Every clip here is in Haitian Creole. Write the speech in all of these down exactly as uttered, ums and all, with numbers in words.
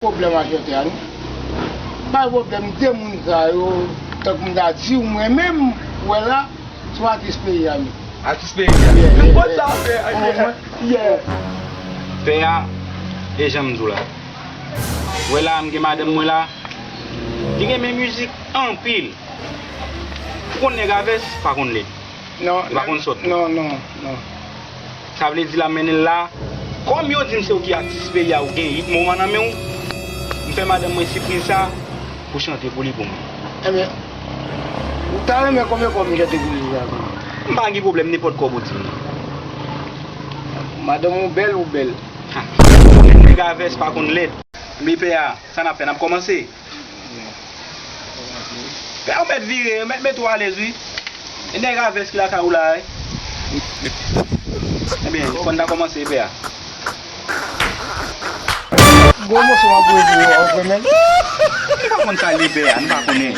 pwoblèm ak chantè a, non. Pa gen pwoblèm, de moun sa yo, tankou m ta di w, mwen menm, ou wè la, se yon atis peyi a, nou. Atis peyi a. Yeah, yeah, yeah. Yeah. Pè a, e jan m di w la. Ou wè la, m gen madanm mwen la, li renmen mizik anpil. Ou konn nèg a vès, pa konn lèd. Non, li pa konn sòt. Non, non, non. Sa vle di l ap mennen l la. Kòm yo di m se ou ki atis peyi a, ou gen uit moman nan men w, m fè madanm mwen sipriz sa pou chante pou li pou mwen. Ebyen, ou ta renmen konbyen kòb m chante pou li la? M pa gen pwoblèm, nenpòt kòb ou di m. Madanm ou bèl, ou bèl. Ha. Nèg a vès pa konn lèd. Men pè a, sa n ap fè, n ap kòmanse? Pè a, ou mèt vire, ou mèt mete w alèz, wi. E nèg a vès ki lakay ou la, wi. Ebyen, fò n ta kòmanse, pè a. Gwo moso m ap voye pou ou, ou konprann? Nou pa konn sa l ye, pè a, nou pa konnen.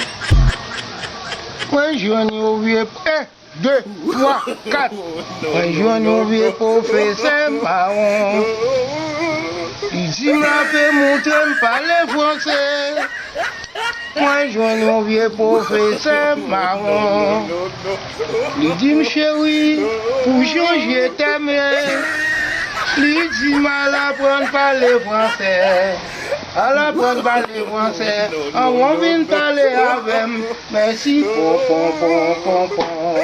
Mwen jwenn yon vye, eh, de, twa, kat. Mwen jwenn yon vye pwofesè mawon. Li di m l ape montre m pale franse. Mwen jwenn yon vye pwofesè mawon. Li di m, cheri, pou jan je t'aime. Li di m al aprann pale franse. Al aprann pale franse. Anvan w vin pale avè m. Mèsi, pon, pon, pon, pon, pon.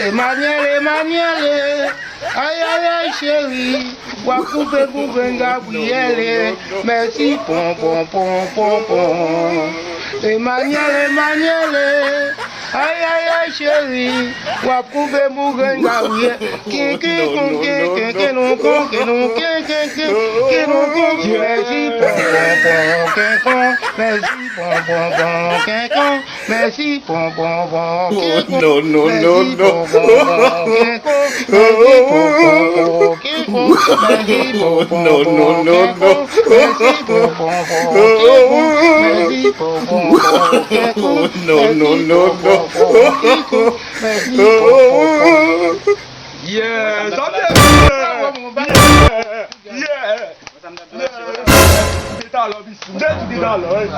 Emmanuel, Emmanuel, ay, ay, ay, cheri, w ap koupe pou grenn Gabrielle. Mèsi, pon, pon, pon, pon, pon. Emmanuel, Emmanuel, ay, ay, ay, cheri, w ap koupe pou grenn Gabrielle. Kin, kin, kon, kin, kin, kin, lon, kon, kin, lon, kin, kin, kin, kin, lon, kon, kin, mèsi, pon, pon, pon, kin, kon, mèsi, pon, pon, pon, kin, kon. Mèsi, pon, pon, pon, kin, kon. Non, non, non, non. Mèsi, pon, pon, pon, kin, kon. Mèsi, pon, pon, pon, kin, kon. Mèsi, pon, pon, pon, kin, kon. Mèsi, pon, pon, pon, kin, kon. Mèsi, pon, pon, pon, kin, kon. Non, non, non, non. Mèsi, pon, pon, pon, kin, kon. Mèsi, pon, pon, pon. Yeah, sa te byen. Yeah,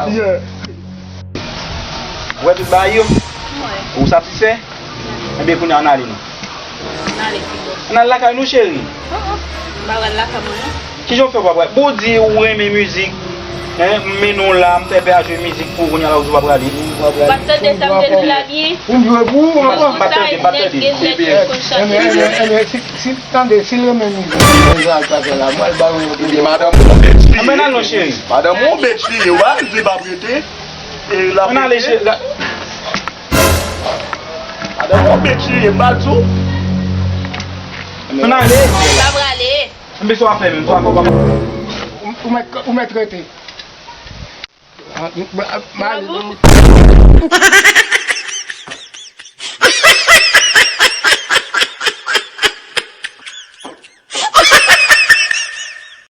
yeah. Ou wè tout bagay yo? Ou satisfè? Ebyen, kounye a, ann ale non. Ann ale lakay nou, cheri. Ki jan w fè w pa prale? Bon, w di ou renmen mizik, hein, m mennen w la, m fè pè a jwe mizik pou ou, kounye a la ou di w pa prale. Ou pa t tande sa m te di w la byen? M jwe pou ou ankò. M pa t tande, m pa t tande. Ebyen, ebyen, si, si, tande, si l renmen mizik, mwen al pase la, mwen al ba yon. Ebyen, madanm ou bèt li ye. Ann al non, cheri. Madanm ou bèt li ye, w pa di l p ap rete. E l ap rete. Ann ale, cheri. Madanm ou bèt li ye, m pa di w. Ann ale. Sa prale. Ebyen, sa w ap fè menm, sa w ap fè. Ou, ou mèt, ou mèt rete. Ah, m, m, m ale.